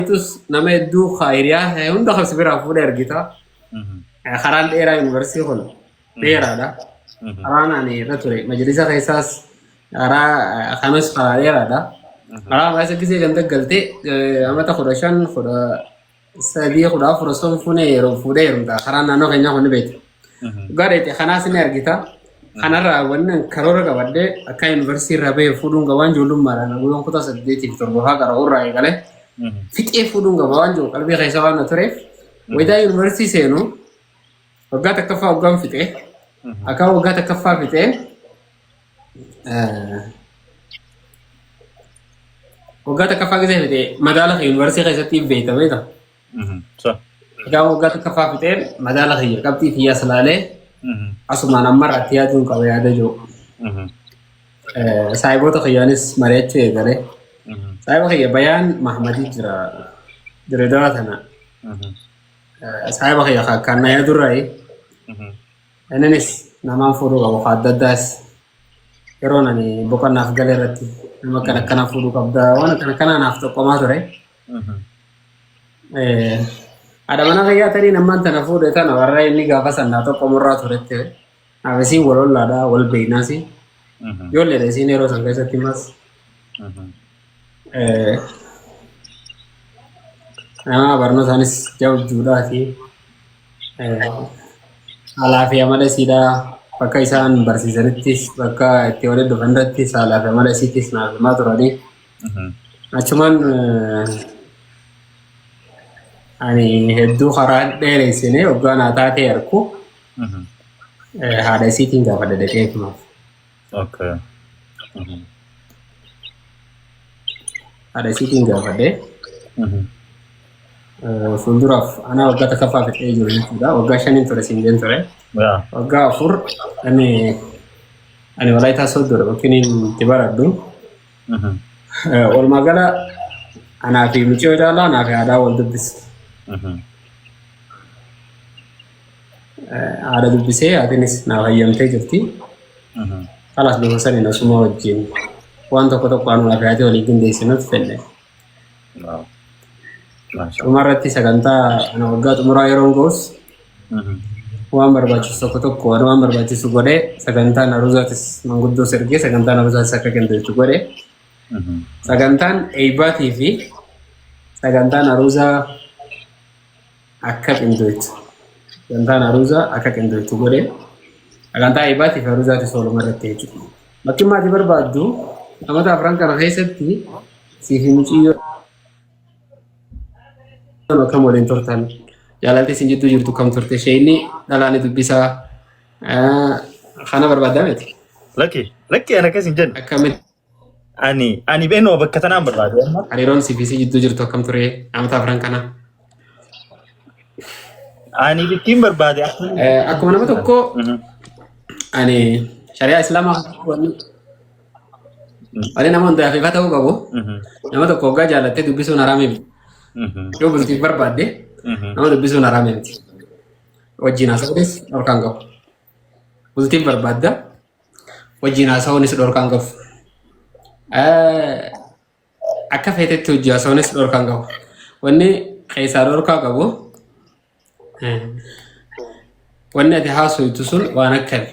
Tus nama hedduu hiriyaa hunda kan si biraa fuudhee argita. Karaan dheeraa yuunivarsiitii kun dheeraadha. Karaan ani irra ture majlisa keessaas karaa kanas karaa dheeraadha. Karaa keessa gisee ganda galtee amata 15 13 14 osoo hin fuune yeroo fuudhee heerumta. Karaan naannoo keenyaa kun ni beekta. Dhugaa dheete kanaas ni argita. Kanarraa wanni ani karoora qabadhee akka yuunivarsiitii irraa bahee fuudhuun qaba waan ijoollummaadhaan guyyaan kutaa saddeetiif torbaffaa qara'u irraa eegalee fixee fuudhuun qaba waan jiru qalbii keessa waan na tureef wayitaa yuunivarsiitii seenu waggaa takkaffaa waggaan fixee akka waggaa takkaffaa fixee waggaa takkaffaa keessa fixee madaala yuunivarsiitii keessatti beekta beekta. Egaa waggaa tokkoffaa fixeen madaala kiyya qabxii kiyyaas laalee asumaan ammarratti yaaduun qaba yaada jiru. Saahiboota kiyyaanis mari'achuu eegale. Saahiba kiyya Bayaan Mahamadii jira Direedawaa tana. Saahiba kiyya akkaan na yaadurraayi. Inninis namaan fuudhuu qabu ka adda addaas yeroon ani boqonnaaf gale irratti nama akkana akkana fuudhuu qabda waan akkana akkanaa naaf xoqqomaa ture. Haadha mana kiyyaa taniin ammaan tana fuudhe tana warra inni gaafa san naa xoqqomurraa turetti. Naaf isiin wal ollaadha wal beeknaasi. Ijoolleedha isiin yeroo san keessatti mas. Nama barnootaanis jabduudhaati. Haalaa fi amala isiidhaa bakka isaan barsiisanittis bakka itti walitti dhufan irrattis haalaa fi amala isiittis naaf himaa turanii. Achumaan ani hedduu karaa dheereessine waggaa naa taatee arku haadha isiitiin gaafadhe dhaqee himaaf. Haadha isiitiin gaafadhe fuulduraaf anaa waggaa takkaffaa fixee jiru jechuudha. Waggaa shaniin ture siin jeen ture. Waggaa 4 ani Walaayitaa Sooddoodha bakki inni itti baradhu. Walumaa gala anaa fi mucayyoo caalaa anaa fi haadhaa wal dubbise. Haadha dubbisee haatinis naaf hayyamtee jirti. Kalaas bifa saniin asuma wajjin waan tokko tokko anumaa fi haati waliin qindeessinuuf fedhe. Dhuma irratti sagantaa ana waggaa xumuraa yeroon ga'us waan barbaachisu tokko tokko waan barbaachisu godhee sagantaan aruuzaatis manguddoos ergee sagantaan aruuzaatis akka qindeessu godhe. Sagantaan eebbaatii fi sagantaan aruuzaa akka qindoitu sagantaan aruuzaa akka qindoitu godhe sagantaa eebbaatii fi aruuzaatis ooluma irratti jechuudha. Bakki maatii barbaaddu namoota afran kana keessatti siif muciyyoo akkam waliin turtan jaalalti isin jidduu jirtu kam turte isheenni dhalaa ni dubbisaa kana barbaaddaa miti. Lakki lakki ani akkas hin jenne. Akkamitti Ani beenoo bakka tanaan barbaade amma. Hariiroon si fi si jidduu jirtu akkam ture namoota afran kana? Ani bittiin barbaade Akkuma nama tokko ani shari'aa islaamaa wanni wanni nama hundaaf ifa ta'uu qabu nama tokko hoggaa jaalattee dubbisuun haraamii miti. Yoo bultiif barbaadde nama dubbisuun haraamii miti. Wajjin haasa'uunis dhorkaan qabu. Bultiif barbaadda wajjin haasa'uunis dhorkaan qabu. Akka feetetti hojii haasa'uunis dhorkaan qabu. Wanni keessaa dhorkaa qabu wanni ati haasoftu sun waan akkami.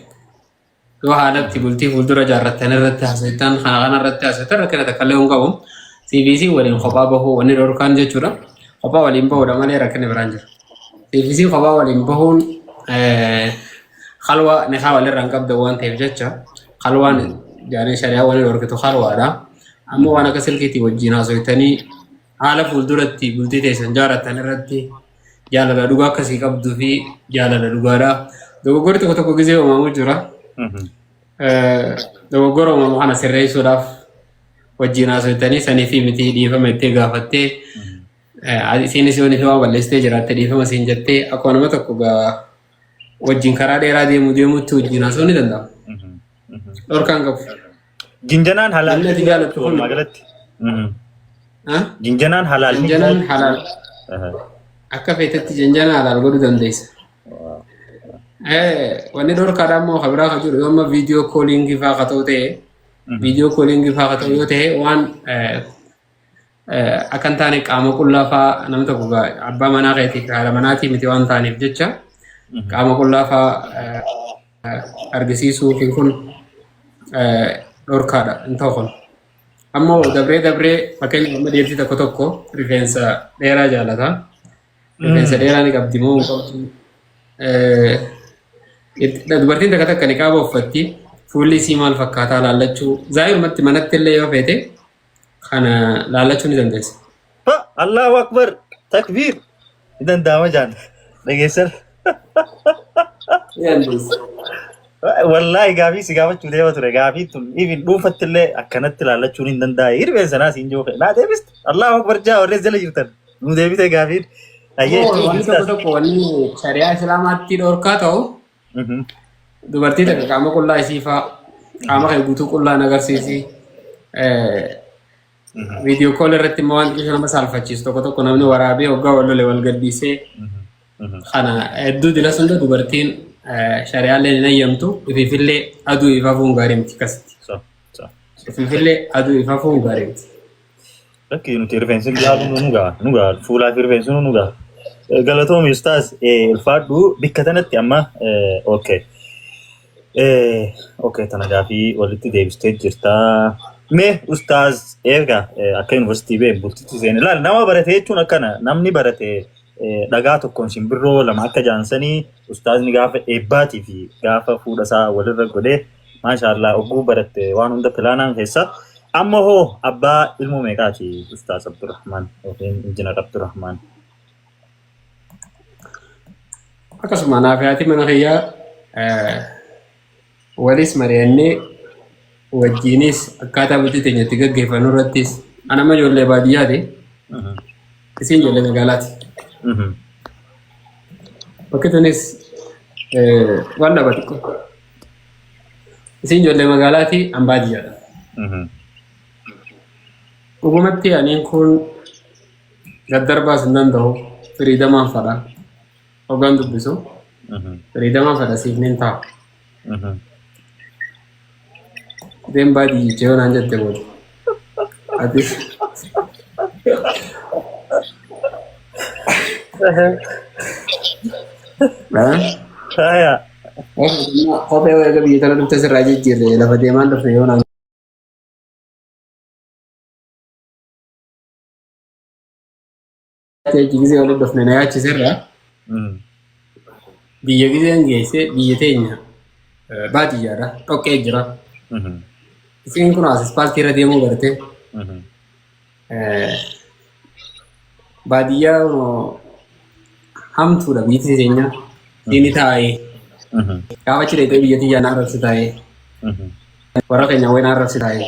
Yoo haalatti bultii fuuldura jaarrattan irratti haasoftan kana kana irratti haasoftan rakkina takka illee hin qabu. CBC waliin kophaa bahuu wanni dhorkaan jechuudha. Kophaa waliin bahuudha malee rakkinni biraan jiru. CBC kophaa waliin bahuun halwaa nikaa walirraa hin qabdan waan ta'eef jecha halwaan jaanee shari'aa waliin dhorkitu halwaadha. Ammoo waan akka silkiitii wajjin haasoftanii haala fuulduratti bultii teessan jaarrattan irratti jaalala dhugaa akkasii qabduu fi jaalala dhugaadha. Dogoggorri tokko tokko gizee uumamu jira. Dogoggora uumamu kana sirreessuudhaaf wajjin haasoftanii sanii fi miti dhiifama itti gaafattee isiinis yoo waan balleessitee jiraatte dhiifama siin jettee akkuma nama tokko gaa wajjin karaa dheeraa deemu deemutti wajjin haasa'uun ni danda'ama. Dhorkaan qabu. Jinjanaan halaal. Namni ati jaalattu kun Walumaa galatti. Ha? Jinjanaan halaal. Janjanaan halaal. Akka feetetti janjanaa halaal godhuu dandeessa. Wanni dhorkaadhaa immoo kan biraa kan jiru yoo amma viidiyoo kooliingii fa'aa ka ta'u ta'e viidiyoo kooliingii fa'aa ka ta'u yoo ta'e waan Akka hin taane qaama qullaa fa'aa namni tokko abbaa manaa keetii fi haadha manaatii miti waan ta'aniif jecha qaama qullaa fa'aa argisiisuu fi kun dhorkaadha hin ta'u kun. Ammoo dabree dabree fakkeenyaaf amma dhiirti tokko tokko rifeensa dheeraa jaalata. Rifeensa dheeraa ni qabdi moo hin qabdu? Dubartiin takka takka niqaaba uffatti fuulli isii maal fakkaataa laallachuu zaahirumatti manatti illee yoo feete kana laallachuu ni dandeessa. Ha, Allahu Akbar takbiir ni danda'ama jaan dhageessan. Ni dandeessa. Wallaahi gaafii si gaafachuu deema ture gaafii tun even dhuunfatti illee akkanatti ilaallachuun hin danda'e hirreen sanaa siin jiru naa deebiste Allahu Akbar jaa warreen jala jirtan nu deebite gaafiin. Ayyee Ammoo wanni tokko tokko wanni shari'aa islaamaatti dhorkaa ta'u dubartii takka qaama qullaa isii faa qaama kee guutuu qullaa hin agarsiisi. Video call irratti immoo waan xiqqoo nama saalfachiisu tokko tokko namni waraabee hoggaa wal lole wal gaddiisee kana hedduu dila sunda dubartiin shari'aallee hin hayyamtu ifiifillee aduu ifafuun gaarii miti akkasitti. Ifiifillee aduu ifafuun gaarii miti. Lakki nuti rifeensi gaafa nu gaha nu gaha fuulaa fi rifeensi nu gaha. Galatoomi ustaaz ulfaadhu bikka tanatti amma okay. Okay tana gaafii walitti deebistee jirta. Mee ustaaz erga akka yuunivarsiitii bee bultitti seene laal nama barate jechuun akkana namni barate dhagaa tokkoon simbirroo lama akka jaansanii ustaazni gaafa eebbaatii fi gaafa fuudha isaa walirra godhee maashaallah ogguu baratte waan hunda pilaanaan keessa. Amma hoo abbaa ilmoo meeqaati ustaaz Abdurrahmaan yookiin injinar Abdurrahmaan? Akkasuma naaf haati mana kiyyaa walis mari'annee wajjiinis akkaataa bultii teenya itti gaggeeffannu irrattis ana amma ijoollee baadiyyaati isiin ijoollee magaalaati. Bakki tunis waan dhaba xiqqoo. Isiin ijoollee magaalaati an baadiyyaadha. Dhugumatti aniin kun gaddarbaas hin danda'u firiidamaan fadha. Hoggaan dubbisu firiidamaan fadha siif nin ta'a. Deem baadiyyicha yoo naan jette booda. Atis Haya. Kophee eega biyya tana dhufte sirraa jijjiirre lafa deemaan dhufne yoo naan jette gisee waliin dhufne na yaachisirra biyya giseen geesse biyya teenya baadiyyaadha dhoqqee jira. Isiin kun as ispaaltii irra deemuu barte. Baadiyyaa hamtuudha biyyi teenya. Inni taa'ee gaafa achi dheetee biyya tiyyaa na arrabsi taa'ee warra keenya wayii na arrabsi taa'ee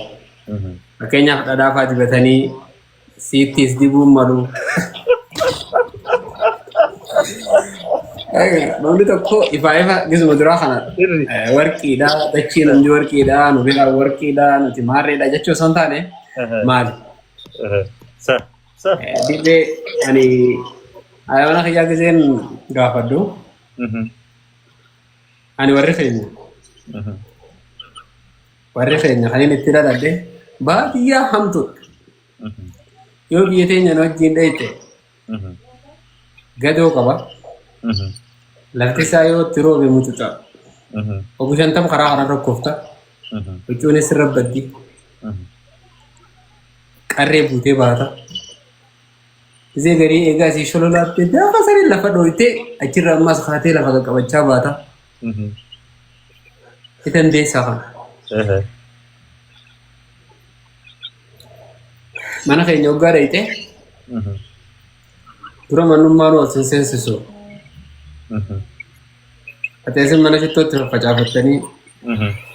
fakkeenyaaf dhadhaa fa'aa dibatanii siittis dibuun malu. Namni tokko ifaa ifa gisuma duraa kana warqiidha dachii namni warqiidha nu biraa warqiidha nuti maarreedha jechuu osoo hin taane maali? Sa. Sa. Dirree ani ayyaana kiyyaa giseen gaafadhu ani warri keenya kan inni itti dhaladhe baadiyyaa hamtuudha. Yoo biyya teenya nu wajjin dheeyte gadoo qaba. Lafti isaa yoo itti roobe mucuca. Obbo 50 karaa kana rakkoofta. Huccuunis sirra baddi. Qarree buutee baata. Isee garii eegaa isii shololaattee gaafa sanii lafa dhooytee achirra ammas kaatee lafa qaqqabachaa baata. Si dandeessaa kana. Mana keenya hoggaa dhayxee dura mannummaan ol sin seensisu. Ati isin mana shittootti faffacaafattanii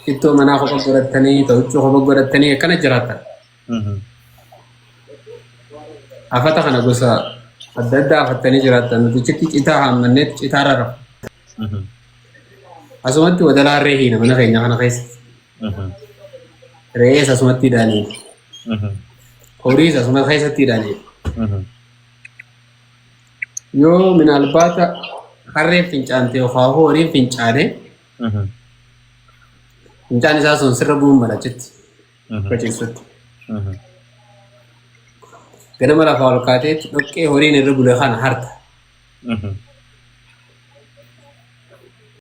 shittoo manaa kopha godhattanii ta'uccuu kopha godhattanii akkana jiraattan. Afata kana gosa adda addaa afattanii jiraattan nuti achitti citaa haammanneet citaa rara. Asumatti wadalaa harree hiina mana keenya kana keessa. Re'ees asumatti hidhaanii. Horiis asuma keessatti hidhaanii. Yoo minaalbaata harreen fincaante yookaan horiin fincaane fincaan isaa sun sirra bu'uun mala achitti faciisutti. Ganama lafaa ol kaateetti dhoqqee horiin irra bule kana harta.